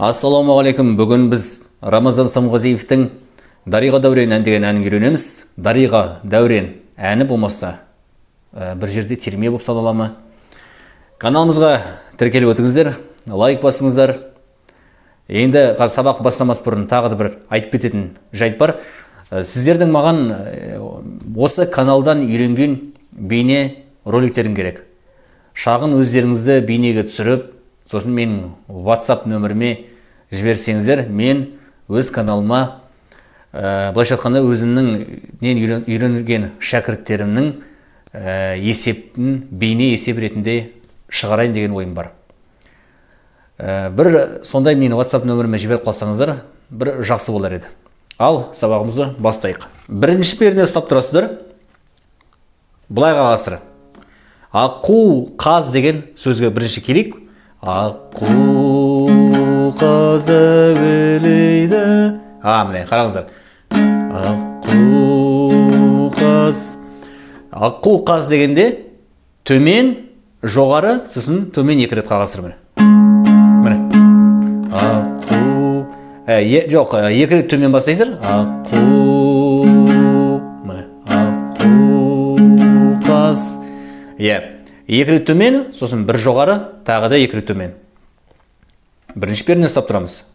Ассалаумағалейкум. Бүгін біз Рамазан Самғазиевтің «Дариға Дәурен» ән деген әнін үйренеміз. «Дариға Дәурен» әні болмаса, бір жерде терме болып санала ма? Каналымызға тіркеліп өтіңіздер, лайк басыңыздар. Енді қазір сабақ бастамас бұрын тағы да бір айтып кететін жайт бар. Сіздердің маған осы каналдан үйренген бейне роликтерің керек. Шағын өздеріңізді бейнеге түсіріп, сосын менің WhatsApp нөміріме жіберсеңіздер, мен өз каналыма, былайша айтқанда, өзімнің нен үйренген шәкірттерімнің есепін бейне есеп ретінде шығарайын деген ойым бар. Бір сондай менің WhatsApp нөміріме жіберіп қалсаңыздар, бір жақсы болар еді. Ал сабағымызды бастайық. Бірінші перне ұстап тұрасыздар. Былай қағасыздар. Аққу қаз деген сөзге бірінші келейік. Аққу қаз әуелейді. А, міне, қараңыздар. Аққу қаз. Аққу қаз дегенде төмен, жоғары, сосын төмен екі рет қағасыздар, міне. Міне. Аққу. Жоқ, екі рет төмен бастайсыздар. Аққу. Міне. Аққу қаз. Иә. Екі рет төмен, сосын бір жоғары, тағы да екі рет төмен. Бірінші перне ұстап тұрамыз.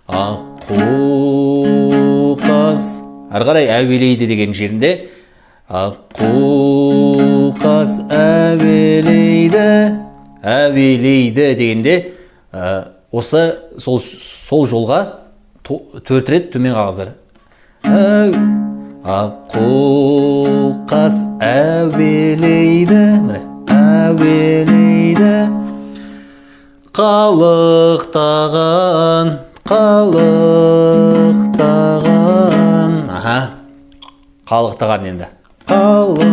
Аққу қаз. Ары қарай әуелейді деген жерінде аққу қаз әуелейді, әуелейді дегенде, осы сол жолға төрт рет төмен қағыздар. Аққу қаз әуелейді, міне, әуелейді, қалықтаған, қалықтаған, аха, қалықтаған. Енді қалық,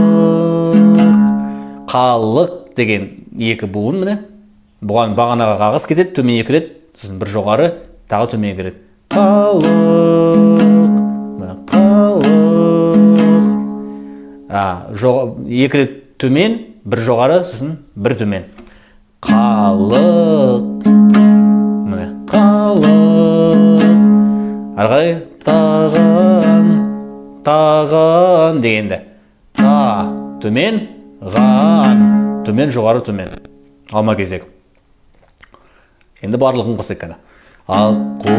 қалық деген екі буын, міне, бұған бағанаға қағаз кетеді: төмен екі рет, сосын бір жоғары, тағы төмен екі рет. Қалық, міне, қалық. А, екі рет төмен, бір жоғары, сосын бір төмен. Қалық, міне, қалық. Ары қарай таған, таған дегенде та, төмен, ған, төмен, жоғары, төмен, алма кезек. Енді барлығын қосайық, кәне. Аққу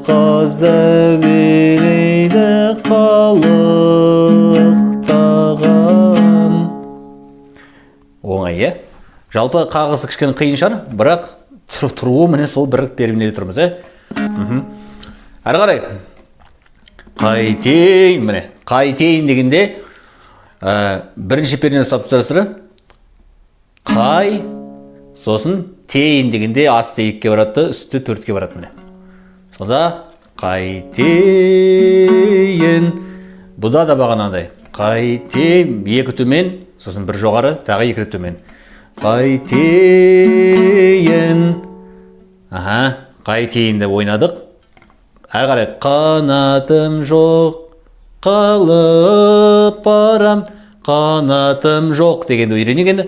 қаз әуелейді, қалықтаған. Оңай, иә? Жалпы қағысы кішкене қиын шығар, бірақ тұруы, міне, сол бір пернеде тұрмыз, иә. Әрі қарай қайтейін, міне, қайтейін дегенде, бірінші пернені ұстап тұрасыздар, қай, сосын тейін дегенде асты екіге барады да, үсті төртке барады, міне. Сонда қайтейін. Бұда да бағанағыдай қайтейін, екі төмен, сосын бір жоғары, тағы екі рет төмен. Қайтейін, аха, қайтейін деп ойнадық. Әрі қарай қанатым жоқ, қалып барам. Қанатым жоқ дегенді үйренейік енді.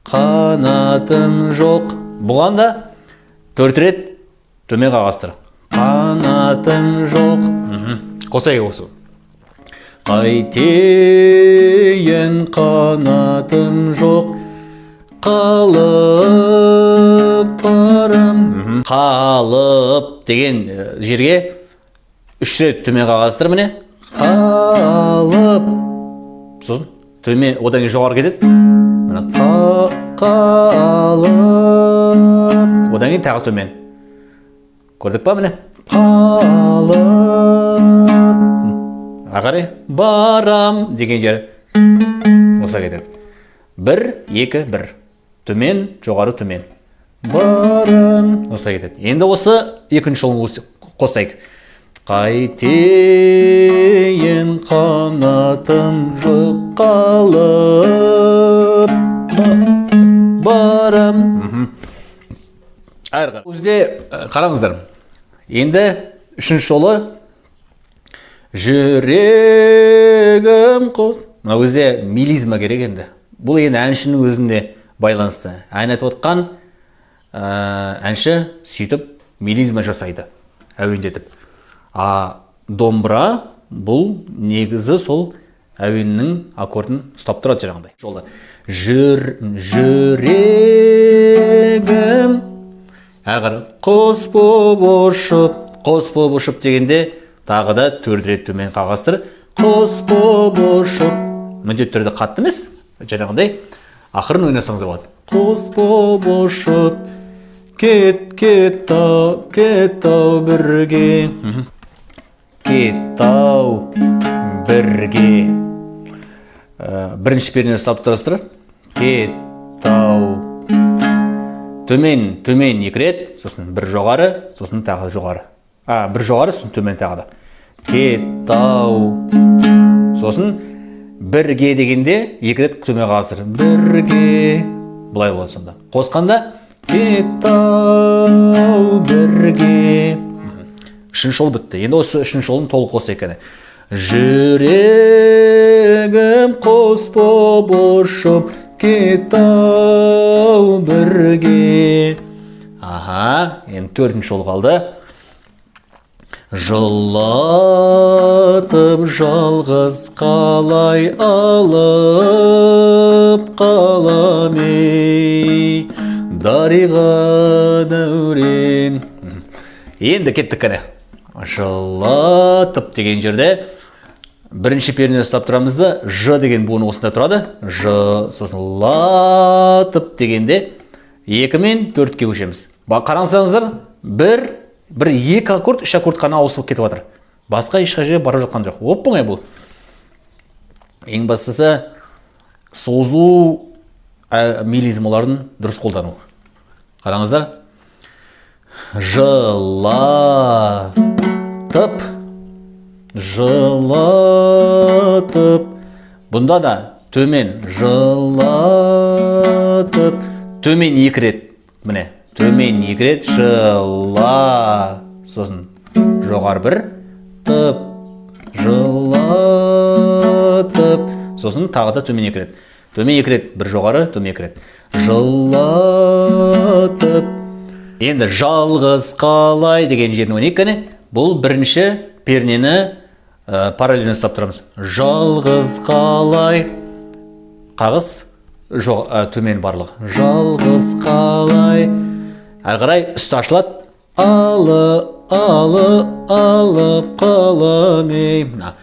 Қанатым жоқ, бұған да төрт рет төмен қағастыр. Қанатым жоқ. Қосайық осы. Қайтейін, қанатым жоқ, қалып барам. Қалып деген жерге үш рет төмен қағастыр, міне, қалып, сосын төмен, одан кейін жоғары кетеді, міне, қалып, одан кейін тағы төмен. Көрдік па? Міне, қалып. Ары қарай барам деген жер осылай кетеді: бір, екі, бір, төмен, жоғары, төмен, барам, осылай кетеді. Енді осы екінші жолын қосайық. Қайтейін, қанатым жоқ, қалып барам. Әрі қарай. Бұл жерде, қараңыздар, енді үшінші жолы жүрегім қос. Мына кезде мелизма керек. Енді бұл енді әншінің өзінде байланысты, ән айтып отқан. Әнші сөйтіп мелизма жасайды, әуендетіп. А домбыра бұл негізі сол әуеннің аккордын ұстап тұрады жаңағыдай. Жолы. Жүрегім әрі қарай құс боп ұшып, құс боп ұшып дегенде тағы да төрт рет төмен қағыстыр. Құс боп ұшып, міндетті түрде қатты емес, жаңағындай ақырын ойнасаңыз да болады. Құс боп ұшып, кет, кет ау, кет ау бірге. Кет ау бірге. Бірінші пернені ұстап тұрасыздар. Кет ау. Төмен, төмен екі рет, сосын бір жоғары, сосын тағы жоғары. Бір жоғары, сосын төмен тағы да. Кет ау. Сосын бірге дегенде екі рет төмен қағасыздар. Бірге. Былай болады сонда. Қосқанда кет ау бірге. Үшінші жол бітті. Енді осы үшінші жолын толық қосайық кәне. Жүрегім құс боп ұшып, кет ау бірге. Аха, енді төртінші жол қалды. Жылатып жалғыз қалай алып қалам ей, дариға дәурен. Енді кеттік кәне. Жылатып деген жерде бірінші пернені ұстап тұрамыз да, ж деген буын осында тұрады. Ж, сосын латып дегенде 2 мен 4-ке көшеміз. Қараңыздар, бір екі аккорд, үш аккорд қана ауысып кетіп жатыр. Басқа ешқай жерге барып жатқан жоқ. Оп-оңай бұл. Ең бастысы созу, мелизмаларын дұрыс қолдану. Қараңыздар. Жылатып, жылатып. Бұнда да төмен жылатып, төмен екі рет. Міне, төмен екі рет жыла, сосын жоғары бір, тып, жылатып, сосын тағы да төмен екі рет. Төмен екі рет, бір жоғары, төмен екі рет. Жылатып. Енді жалғыз қалай деген жерін ойнайық кәне. Бұл бірінші пернені параллельно ұстап тұрамыз. Жалғыз қалай. Қағыс, жоқ, төмен барлығы. Жалғыз қалай. Әрі қарай үсті ашылады. Алы, алы, алып қалам ей. Мына,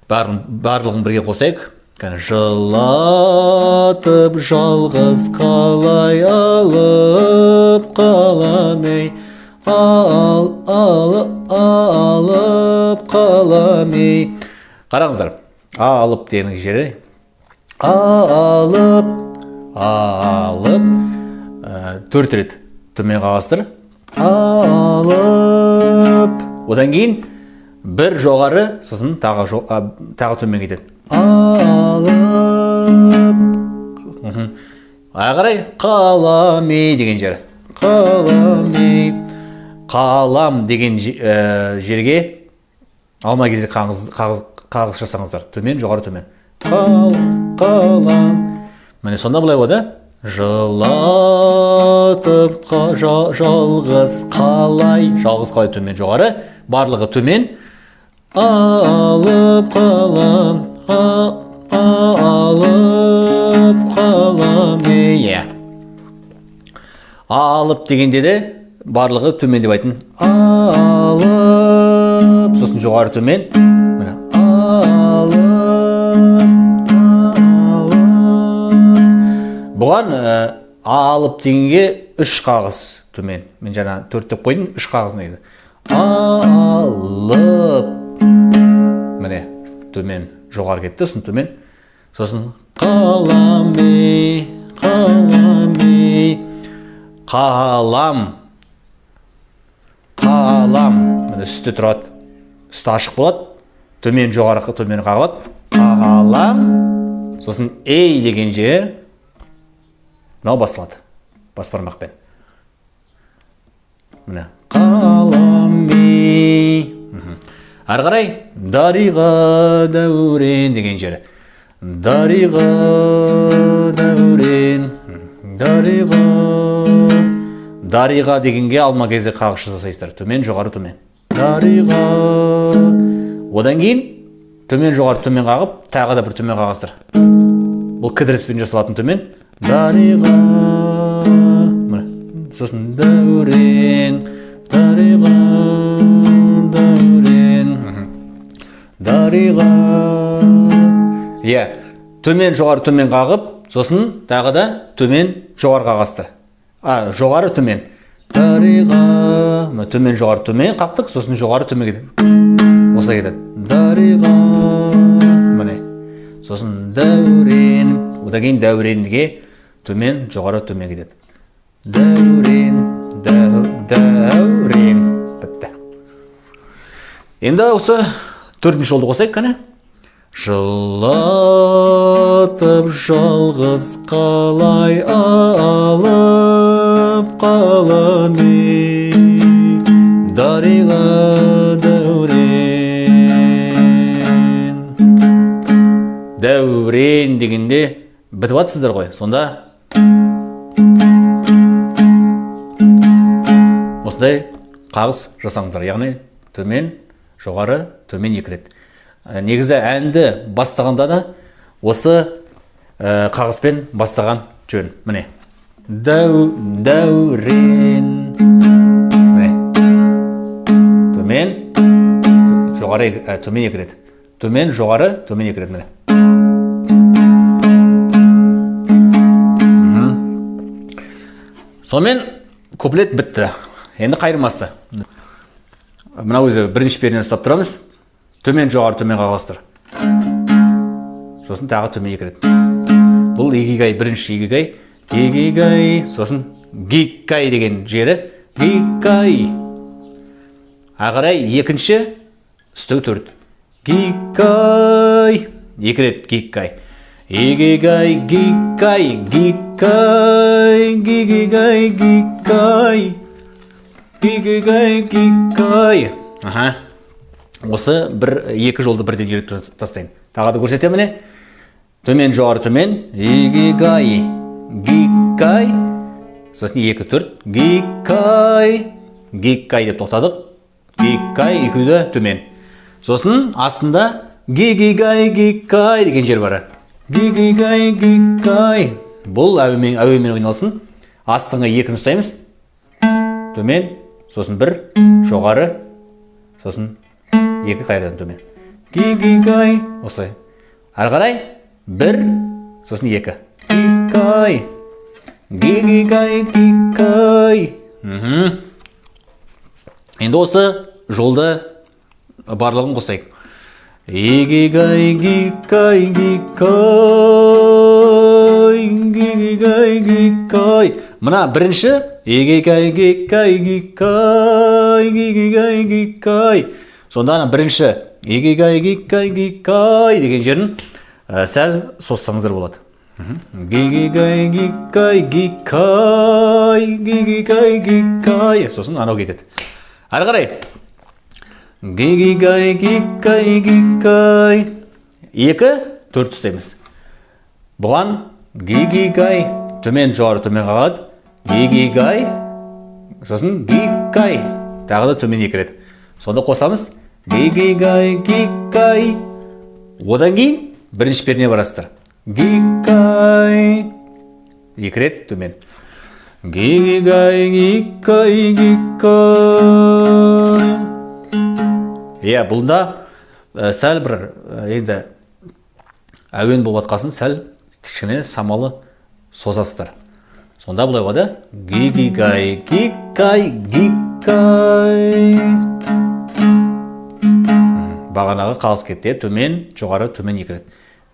барлығын бірге қосайық. Кәне, жылатып жалғыз қалай алып қалам ей. Ал, ал, алып қалам ей. Қараңыздар, алып деген жері. Алып, алып, төрт рет төмен қағыстыр. Алып. Одан кейін бір жоғары, сосын тағы төмен кетеді. Алып. Ары қарай қалам ей деген жері. Қалам ей. Қалам деген жерге алма кезек қағыз жасаңыздар. Төмен, жоғары, төмен. Қал, қалам. Міне сонда былай болады. Жылатып жалғыз қалай, жалғыз қалай төмен жоғары, барлығы төмен. Алып қалам, алып қалам, иә. Алып дегенде де барлығы төмен деп айтын. Алып, сосын жоғары төмен. Міне, алып, алып. Бұған алып дегенге үш қағыз төмен. Мен жаңа төрт деп қойдым, үш қағыз негізі. Алып. Міне, төмен, жоғары кетті, сосын төмен. Сосын қалам ей, қалам ей. Қалам. Қалам. Міне үсті тұрады. Үсті ашық болады. Төмен жоғары төмен қағылады. Қалам. Сосын ей деген жер мынау басылады. Бас бармақпен. Міне. Қалам ей. Әрі қарай дариға дәурен деген жері. Дариға дәурен. Дариға. Дариға дегенге алма кезек қағыс жасайсыздар. Төмен, жоғары, төмен. Дариға. Одан кейін төмен, жоғары, төмен қағып, тағы да бір төмен қағасыздар. Бұл кідіріспен жасалатын төмен. Дариға. Міне. Сосын дәурен, дариға, дәурен. Дариға. Иә, төмен, жоғары, төмен қағып, сосын тағы да төмен, жоғары қағасыздар. Жоғары, төмен. Дариға. Мына төмен, жоғары, төмен қақтық, сосын жоғары, төмен кетеді. Осылай кетеді. Дариға. Міне. Сосын дәурен. Одан кейін дәуренге төмен, жоғары, төмен кетеді. Дәурен, дәурен. Бітті. Енді осы төртінші жолды қосайық, кәне. Жылатып жалғыз қалай алып қалам ей, дариға дәурен. Дәурен дегенде бітіп жатсыздар ғой, сонда осындай қағыс жасаңыздар, яғни төмен, жоғары, төмен екі рет. Негізі әнді бастағанда да осы қағыспен бастаған жөн. Міне. Дәурен. Міне. Төмен, жоғары, төмен екі рет. Төмен, жоғары, төмен екі рет. Міне. Сонымен куплет бітті. Енді қайырмасы. Мына өзі бірінші пернені ұстап тұрамыз. Төмен, жоғары, төмен қағасыздар. Сосын тағы төмен екі рет. Бұл игигай, бірінші игигай, игигай, сосын гиккай деген жері гиккай. Ары қарай екінші үстеу төрт. Гиккай, екі рет гиккай. Игигай, гиккай, гиккай, гигигай, гиккай. Гигигай, гиккай. Аха. Осы бір екі жолды бірден үйретіп тастайын. Тағы да көрсетемін, міне. Төмен, жоғары, төмен. Игигай, гиккай. Сосын екі, төрт. Гиккай. Гиккай деп тоқтадық. Гиккай, екеуі де төмен. Сосын астында гигигай, гиккай деген жер бар. Гигигай, гиккай. Бұл әуенмен ойналсын. Астыңғы екіні ұстаймыз. Төмен, сосын бір, жоғары, сосын екі қайрадан төмен. Гигигай, осылай. Ары қарай бір, сосын екі. Гиккай. Гигигай, гиккай. Енді осы жолды барлығын қосайық. Игигай, гиккай, гиккай, гигигай, гиккай. Мына бірінші игигай, гиккай, гиккай, гигигай, гиккай. Сонда ана бірінші игигай, гиккай, гиккай деген жерін сәл созсаңыздар болады. Гигигай, гиккай, гиккай, гигигай, гиккай. Сосын анау кетеді. Ары қарай. Гигигай, гиккай, гиккай. Екі, төрт ұстаймыз. Бұған гигигай, төмен, жоғары, төмен қағады. Гигигай, сосын гиккай. Тағы да төмен екі рет. Сонда қосамыз. Гигигай, гиккай. Одан кейін бірінші перне барасыздар. Гиккай. Екі рет төмен. Гигигай, гиккай, гиккай. Иә, бұнда сәл бір енді әуен болып жатқасын сәл кішкене самалы созасыздар. Сонда былай болады. Гигигай, гиккай, гиккай. Бағанағы қалыс кетті, төмен, жоғары, төмен екі рет.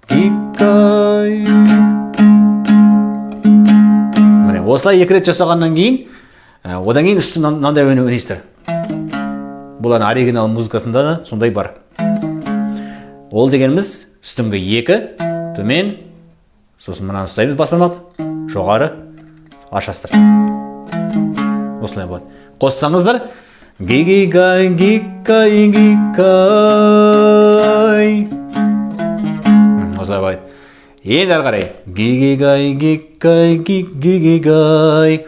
Гиккай. Міне, осылай екі рет жасағаннан кейін, одан кейін үстін мынандай әуен ойнайсыздар. Бұл ана оригинал музыкасында да сондай бар. Ол дегеніміз үстіңгі екі, төмен, сосын мынаны ұстаймыз бас бармақты, жоғары, ашасыздар. Осылай болады. Қоссаңыздар, гигигай, гиккай, гиккай. Осылай болады. Енді ары қарай. Гигигай, гиккай, гик, гигигай.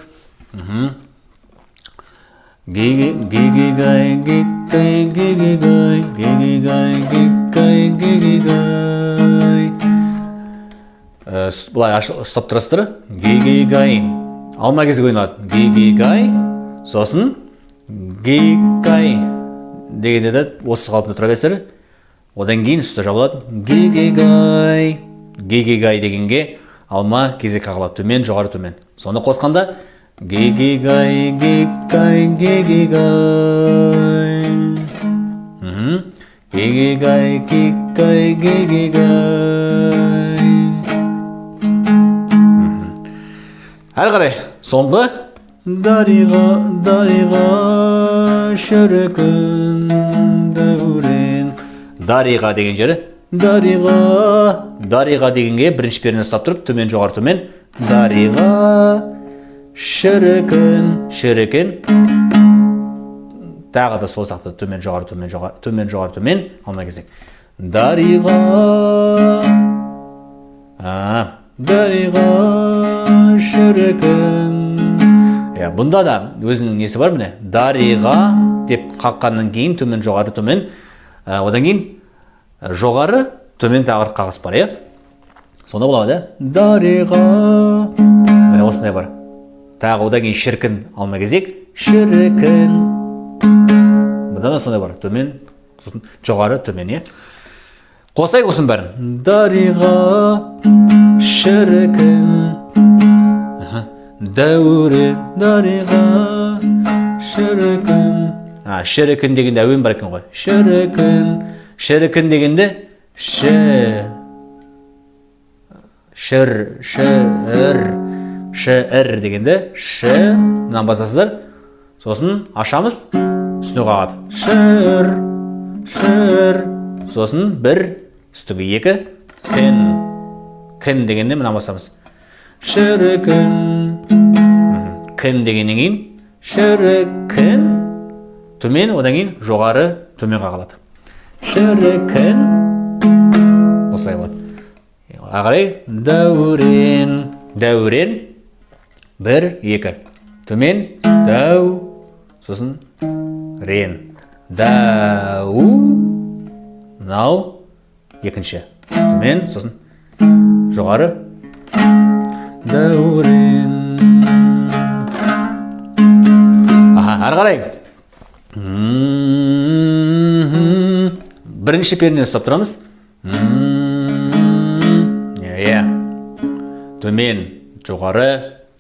Ги ги ги гай ги гай ги ги гай ги ги гай ги гай ги ги гай. Былай ұстап тұрасыздар. Ги ги гай. Алма кезек ойналады. Ги ги гай. Сосын ги гай дегенде де осы қалпында тұра бересіздер. Одан кейін үсті жабылады. Ги ги гай. Ги ги гай дегенге алма кезек қағылады. Төмен, жоғары, төмен. Соны қосқанда ги ги гай ги гай ги ги гай. Ги ги гай ги гай ги ги гай. Әрі қарай соңғы дариға дариға шіркін дәурен. Дариға деген жері дариға дариға дегенге бірінші пернені ұстап тұрып төмен, жоғары, төмен. Дариға шіркін шіркін, тағы да сол сияқты төмен, жоғары, төмен, жоғары, төмен, жоғары, төмен. Алма кезек дариға дариға шіркін. Иә, бұнда да өзінің несі бар, міне, дариға деп қаққаннан кейін төмен, жоғары, төмен, одан кейін жоғары, төмен, тағы бір қағыс бар, иә. Сонда болады дариға, міне, осындай бар. Тағы одан кейін шіркін, алма кезек шіркін, бұнда да сондай бар, төмен, сосын жоғары, төмен, иә. Қосайық осының бәрін. Дариға шіркін дәурен дариға шіркін. Шіркін дегенде әуен бар екен ғой. Шіркін шіркін дегенде ші шір шір шір дегенде ш мынаны басасыздар, сосын ашамыз, үстіне қағады шір шір, сосын бір үстіге екі кін кін дегенде мынаны басамыз шіркін. Кін дегеннен кейін шіркін төмен, одан кейін жоғары, төмен қағылады шіркін, осылай болады. Ары қарай дәурен дәурен, бір, екі, төмен, дәу, сосын рен, дәу, мынау екінші төмен, сосын жоғары, дәурен. Аха, ары қарай бірінші пернені ұстап тұрамыз. Иә, төмен, жоғары,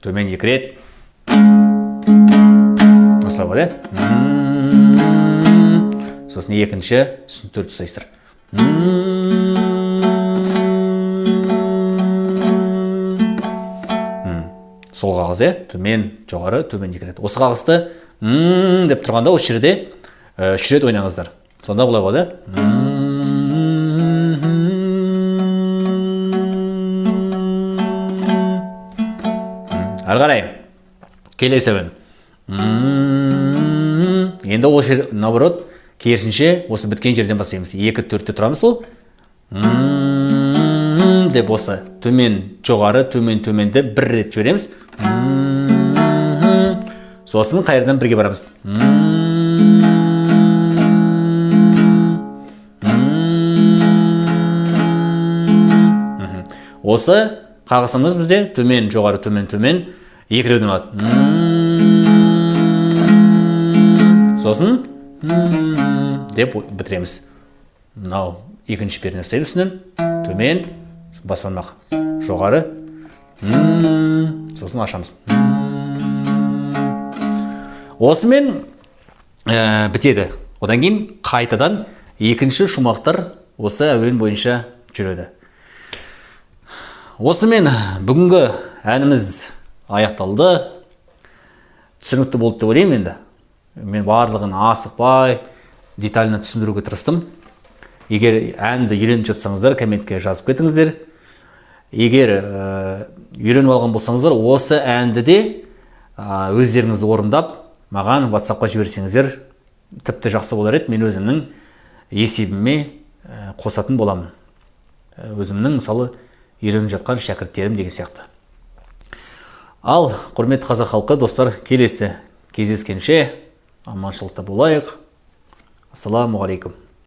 төмен, екі рет, осылай болады, иә. Сосын екінші, үстін төрт ұстайсыздар. Сол қағаз, иә, төмен, жоғары, төмен, екі рет. Осы қағысты деп тұрғанда осы жерде үш рет ойнаңыздар. Сонда былай болады. Ары қарай келесі әуен. Енді ол жер наоборот, керісінше, осы біткен жерден бастаймыз. Екі, төртте тұрамыз, сол деп осы төмен, жоғары, төмен, төменді бір рет жібереміз. Сосын қайырдан бірге барамыз. Осы қағысымыз бізде төмен, жоғары, төмен, төмен екі рет ойналады. Сосын деп бітіреміз. Мынау екінші перне ұстаймыз, үстінен төмен, бас бармақ жоғары, сосын ашамыз. Осымен бітеді. Одан кейін қайтадан екінші шумақтар осы әуен бойынша жүреді. Осымен бүгінгі әніміз аяқталды. Түсінікті болды деп ойлаймын. Енді мен барлығын асықпай детально түсіндіруге тырыстым. Егер әнді үйреніп жатсаңыздар, комментке жазып кетіңіздер. Егер үйреніп алған болсаңыздар, осы әнді де өздеріңіз орындап маған WhatsAppқа жіберсеңіздер, тіпті жақсы болар еді. Мен өзімнің есебіме қосатын боламын. Өзімнің, мысалы, үйреніп жатқан шәкірттерім деген сияқты. Ал құрметті қазақ халқы, достар, келесі кездескенше Аманшылықта болайық. Ассаламуғалейкум.